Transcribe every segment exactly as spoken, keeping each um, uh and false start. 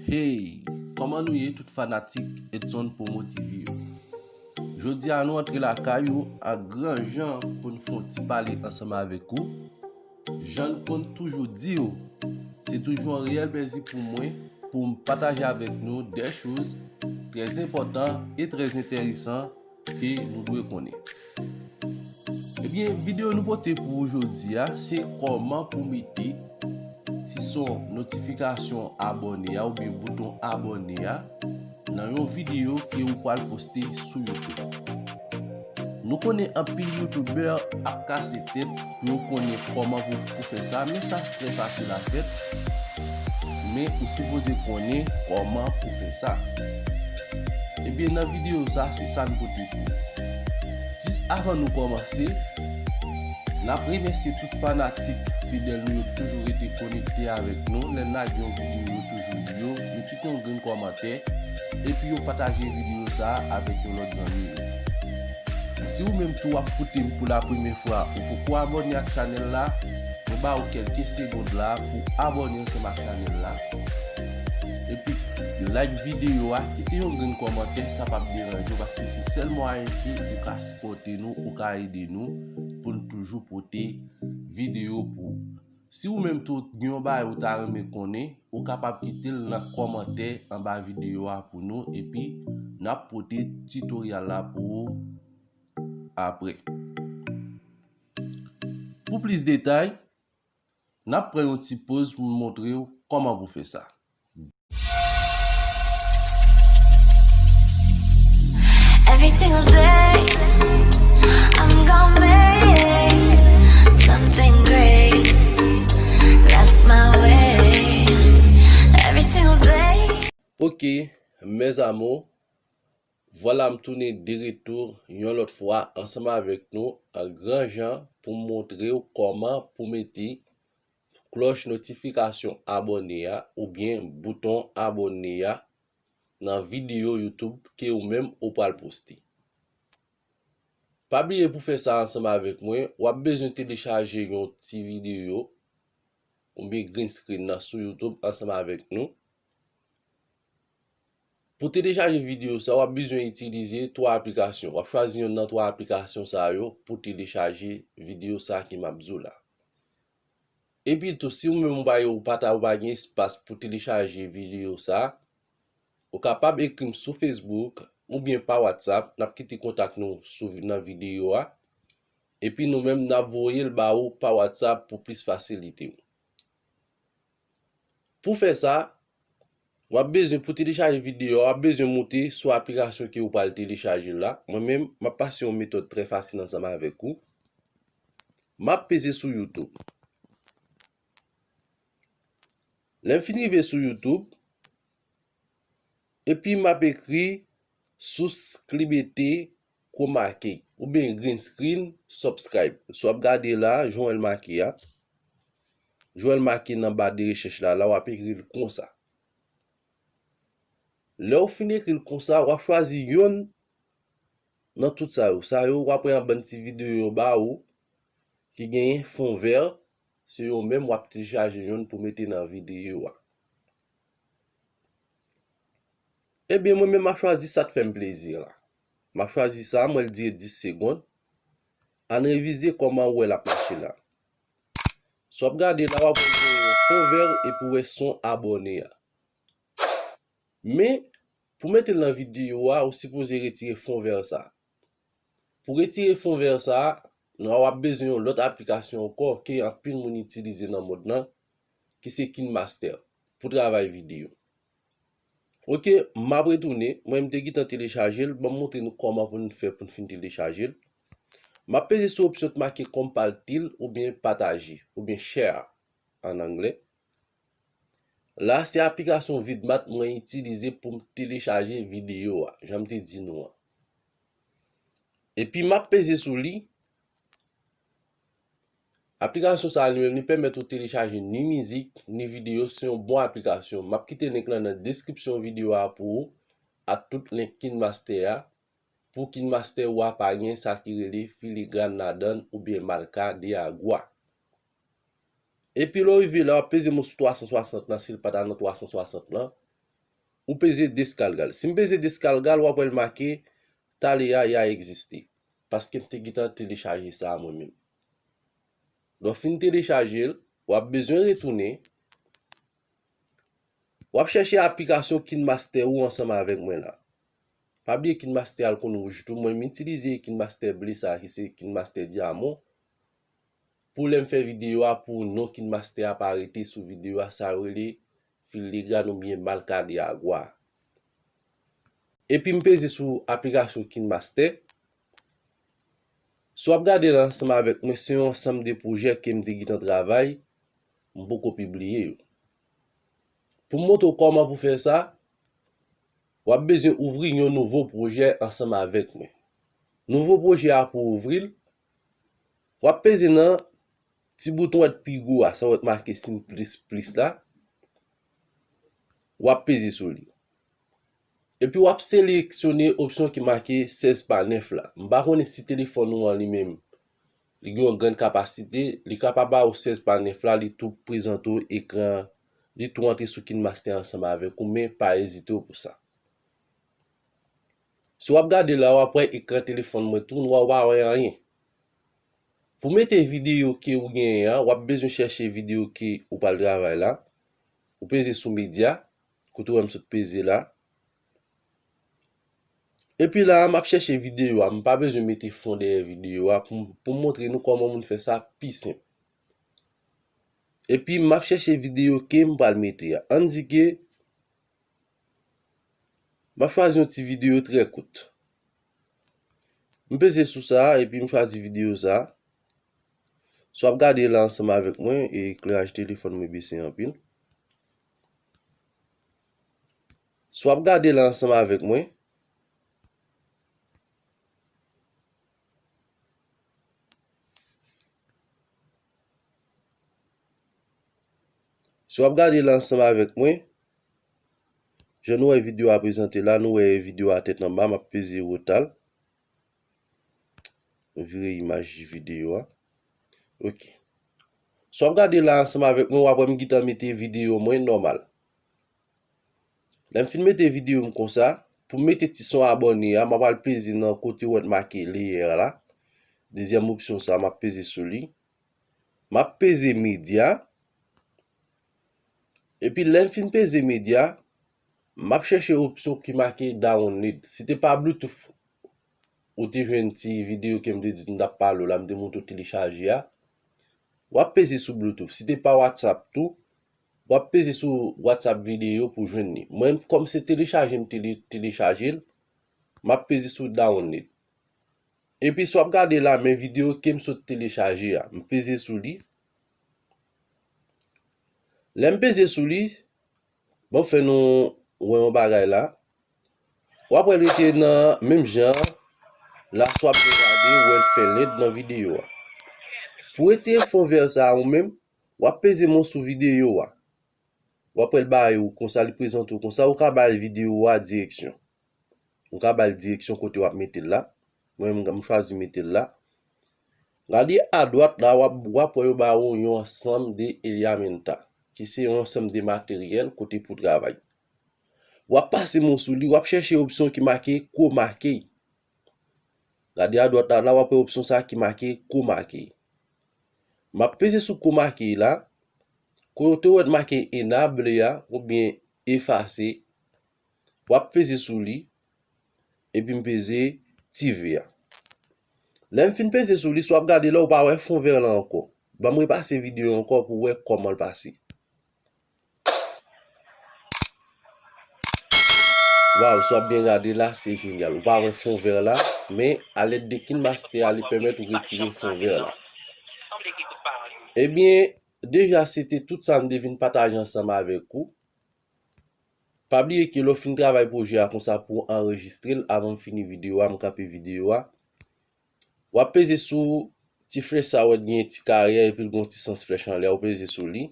Hey, kòman nou ye tout fanatik Edson Promo T V yo? Jodi a nou antre lakay ou ak gran jan pou n fè yon ti pale ansanm avèk ou. Jan n konn toujou di w, se toujou yon reyèl plèzi pou mwen pou m pataje avèk nou de choz trè enpòtan e trè enteresan ke nou dwe konnen. Ebyen, videyo nou pote pou ou jodi a, se kòman pou mete ti son notifikasyon abòne a oubyen bouton abòne a nan yon videyo ke ou pral poste sou YouTube. Nou konnen anpil youtubè ap kase tèt pou yo konnen kòman pou, pou fè sa, men sa trè fasil a fèt. Men ou sipoze konnen kòman pou fè sa. Ebyen, nan videyo sa, se sa n pote pou ou. Jis avan nou kòmanse, n ap remèsye tout fanatik fidèl nou yo ki toujou rete konekte avèk nou. Lè n lage yon videyo, yo toujou li yo, yo kite yon grenn kòmantè, epi yo pataje videyo sa a avèk yon lòt zanmi yo. Si ou menm tou w ap koute m pou la premyè fwa, ou poko abòne ak chanèl la, mwen ba ou kèlke segond la pou abòne ansanm ak chanèl la. Epi, like videyo a, kite yon grenn kòmantè, sa p ap deranje w, paske se sèl mwayen ke ou ka sipòte nou, ou ka ede nou pou n toujou pote videyo pou ou. Si ou menm tou gen yon bagay ou ta renmen konnen, ou kapab kite l nan kòmantè anba videyo a pou nou, epi n ap pote titoryal la pou ou apre. Pou plis detay, n ap pran yon ti poz pou m montre w kòman pou fè sa. Every single day, I'm gonna make something great. That's my way. Every single day. Ok, mes amours, vwala m tounen de retou yon lòt fwa ansanm avèk nou an gran jan pou m montre w kòman pou mete klòch notifikasyon abòne a oubyen bouton abòne a nan videyo YouTube ke ou menm ou pral poste. Pa bliye pou fè sa ansanm avèk mwen, w ap bezwen telechaje yon ti videyo oubyen green screen nan sou YouTube ansanm avèk nou. Pou telechaje videyo sa, w ap bezwen itilize twa aplikasyon. W ap chwazi yonn nan twa aplikasyon sa yo pou telechaje videyo sa ke m ap di w la. Epi tou, si ou menm ou pa, ou pa ta, ou pa gen espas pou telechaje videyo sa, ou kapab ekri m sou Facebook oubyen pa WhatsApp. N ap kite kontak nou sou, nan videyo a. Epi nou menm, n ap voye l ba ou pa WhatsApp pou plis fasilite w. Pou fè sa, w ap bezwen, pou telechaje videyo a, w ap bezwen moute sou aplikasyon ke ou pral telechaje la. Mwen menm, m ap pase yon metòd trè fasil ansanm avèk ou. M ap peze sou YouTube. Lè m fin rive sou YouTube, epi m ap ekri Souskribete Chroma Key oubyen Green Screen Subscribe. Si w ap gade la, jan w wè l make a, jan w wè l make nan ba de rechèch la, la w ap ekri l konsa. Lè w fin ekri l konsa, w ap chwazi yonn nan tout sa yo. Sa yo, w ap wè yon bann ti videyo yo ba ou ki genyen fon vè, se yo menm w ap telechaje yonn pou mete nan videyo a. Ebyen, mwen menm, m ap chwazi sa k fè m plezi la. M ap chwazi sa, mwen, l dire dis segonn. Ann revize kòman ou wè l ap mache la. Si w ap gade la, w ap wè l gen yon fon vè epi w wè son abòne a. Men, pou mete l nan videyo a, ou sipoze retire fon vè sa. Pou retire fon vè sa, w ap bezwen yon lòt aplikasyon ankò ke anpil moun itilize nan mond lan, ki se KineMaster, pou travay videyo. Ok, m ap retounen. Mwen, m te gentan telechaje l. Ban m montre nou kòman pou n fè pou n fin telechaje l. M ap peze sou opsyon k make compile oubyen pataje, oubyen share an anglè. La, se aplikasyon Vidmat mwen itilize pou m telechaje videyo a, jan m te di nou an. Epi m ap peze sou li. Aplikasyon sa a li menm, li pèmèt ou telechaje ni mizik, ni videyo. Se yon bon aplikasyon. M ap kite link lan nan deskripsyon videyo a pou ou, ak tout link KineMaster a, pou KineMaster ou a pa gen sa ki rele filigran ladan l oubyen marca de agua. Epi lè w rive la, w ap peze mo sou twa san swasant lan, si l pa ta nan twa san swasant lan. ou peze deskalgal. Si m peze deskalgal, w ap wè l make Tale a, ya egziste. Paske m te gentan telechaje sa a mwen menm. Lè w fin telechaje l, w ap bezwen retounen. W ap chèche aplikasyon KineMaster ou ansanm avèk mwen la. Pa bliye KineMaster a l konn wouj tou. Mwen, m itilize KineMaster ble sa a ki se KineMaster Diamond. Pou lè m fè videyo a, pou non KineMaster a pa rete sou videyo a, sa yo rele filigrane oubyen malkade agwa. Epi m peze sou aplikasyon KineMaster. Si w ap gade la ansanm avèk mwen, se yon ansanm de pwojè ke m te gentan travay, m poko pibliye yo. Pou m montre w kòman pou fè sa, w ap bezwen ouvri yon nouvo pwojè ansanm avèk mwen. Nouvo pwojè a pou w ouvri l, w ap peze nan ti bouton wèt pi gwo a, sa w wèt make siy plis plis la, w ap peze sou li. Epi w ap seleksyone opsyon ki make sèz pa nèf la. M pa konnen si telefòn ou an li menm, li gen yon grann kapasite, li kapab ba ou sèz pa nèf la, li tou prezante w ekran, li tou antre sou KineMaster ansanm avèk ou, men pa ezite w pou sa. Si w ap gade la, w ap wè ekran telefòn mwen tou nwa, w pa wè anyen. Pou mete videyo ke ou genyen an, w ap bezwen chèche videyo ke ou pral travay la. Ou peze sou medya, kote w wè m sot peze la. Epi la, m ap chèche videyo a. M pa bezwen mete fon dèyè videyo a pou m, pou m montre nou kòman moun fè sa pi senp. Epi m ap chèche videyo ke m pral mete a. Ann di ke m ap chwazi yon ti videyo trè kout. M peze sou sa a epi m chwazi videyo sa a. Si w ap gade la ansanm avèk mwen, e ekleraj telefòn mwen bese anpil. Si w ap gade la ansanm avèk mwen, si w ap gade la ansanm avèk mwen, jan nou wè videyo a prezante la, nou wè videyo a tèt anba, m ap peze wotal. M vire imaj videyo a. Ok. Si w ap gade la ansanm avèk mwen, w ap wè m gentan mete videyo mwen nòmal. Lè m fin mete videyo m konsa, pou m mete ti son abòne a, m ap al peze nan kote w wè t make layer la. Dezyèm opsyon sa, m ap peze sou li. M ap peze medya. Epi lè m fin peze medya, m ap chèche opsyon ki make download. Si te pa Bluetooth ou te jwenn ti videyo ke m te di m t ap pale w la, m te montre w telechaje a, w ap peze sou Bluetooth. Si te pa WhatsApp tou, w ap peze sou WhatsApp videyo pou jwenn li. Mwen, kòm se telechaje m tele-, telechaje l, m ap peze sou download. Epi si w ap gade la, men videyo ke m sot telechaje a. M peze sou li. Lè m peze sou li, ban m fè nou wè yon bagay la. W ap wè l rete nan menm jan an. La, si w ap byen gade, w wè l fè led nan videyo a. Pou retire fon vè sa a ou menm, w ap peze mwen sou videyo a. W ap wè l bare w konsa, li prezante w konsa, ou ka bay videyo a direksyon. Ou ka ba l direksyon kote w ap mete l la. Mwen menm, m chwazi mete l la. Gade adwat la, w ap, w ap wè yo ba ou yon ansanm de herramienta, ki se yon ansanm de materyèl kote pou travay. W ap pase men w sou li, w ap chèche opsyon ki make chroma key. Gade adwat la, la w ap wè opsyon sa a ki make chroma key. M ap peze sou chroma key la, kote w wè t make enable a, oubyen efase, w ap peze sou li, epi m peze ti V a. Lè m fin peze sou li, si w ap gade la, ou pa wè fon vè la ankò. Ban m repase videyo ankò pou w wè kòman l pase. Waw, si w ap byen gade la, se jenyal. Ou pa wè fon vè la, men alèd de KineMaster a, li pèmèt ou retire fon vè la. Ebyen, deja, se te tout sa m te vin pataje ansanm avèk ou. Pa bliye ke lè w fin travay pwojè a konsa pou w anrejistre l, avan m fini videyo a, m kanpe videyo a. W ap peze sou ti flèch sa w wè genyen ti kare a epi l gen yon ti sans flèch anlè a, ou peze sou li.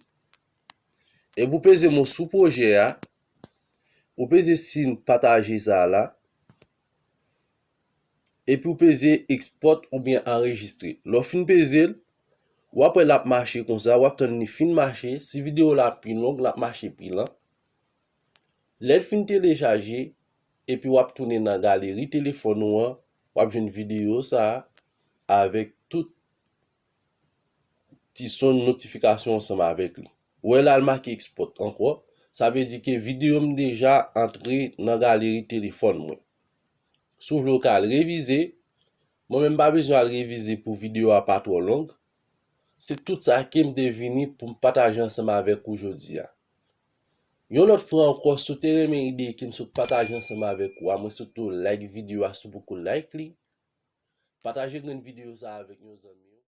Epi w peze men w sou pwojè a, ou peze siy pataje sa a la. Epi w peze ekspòt oubyen anrejistre. Lè w fin peze l, w ap wè l ap mache konsa, w ap tann li fin mache. Si videyo la pi long, l ap mache pi lan. Lè l fin telechaje, epi w ap tounen nan galeri telefòn ou an, w ap jwenn videyo sa a avèk tout ti son notifikasyon ansanm avèk li. Ou wè la l make export ankò, sa vle di ke videyo m deja antre nan galeri telefòn mwen. Si w vle w ka al revize, mwen menm m pa bezwen al revize pou videyo a pa twò long. Se tout sa ke m te vini pou m pataje ansanm avèk ou jodi a. Yon lòt fwa ankò, si w te renmen ide ke m sot pataje ansanm avèk ou a, mwen swete w like videyo a si w poko like li. Pataje grenn videyo sa avèk yon zanmi w.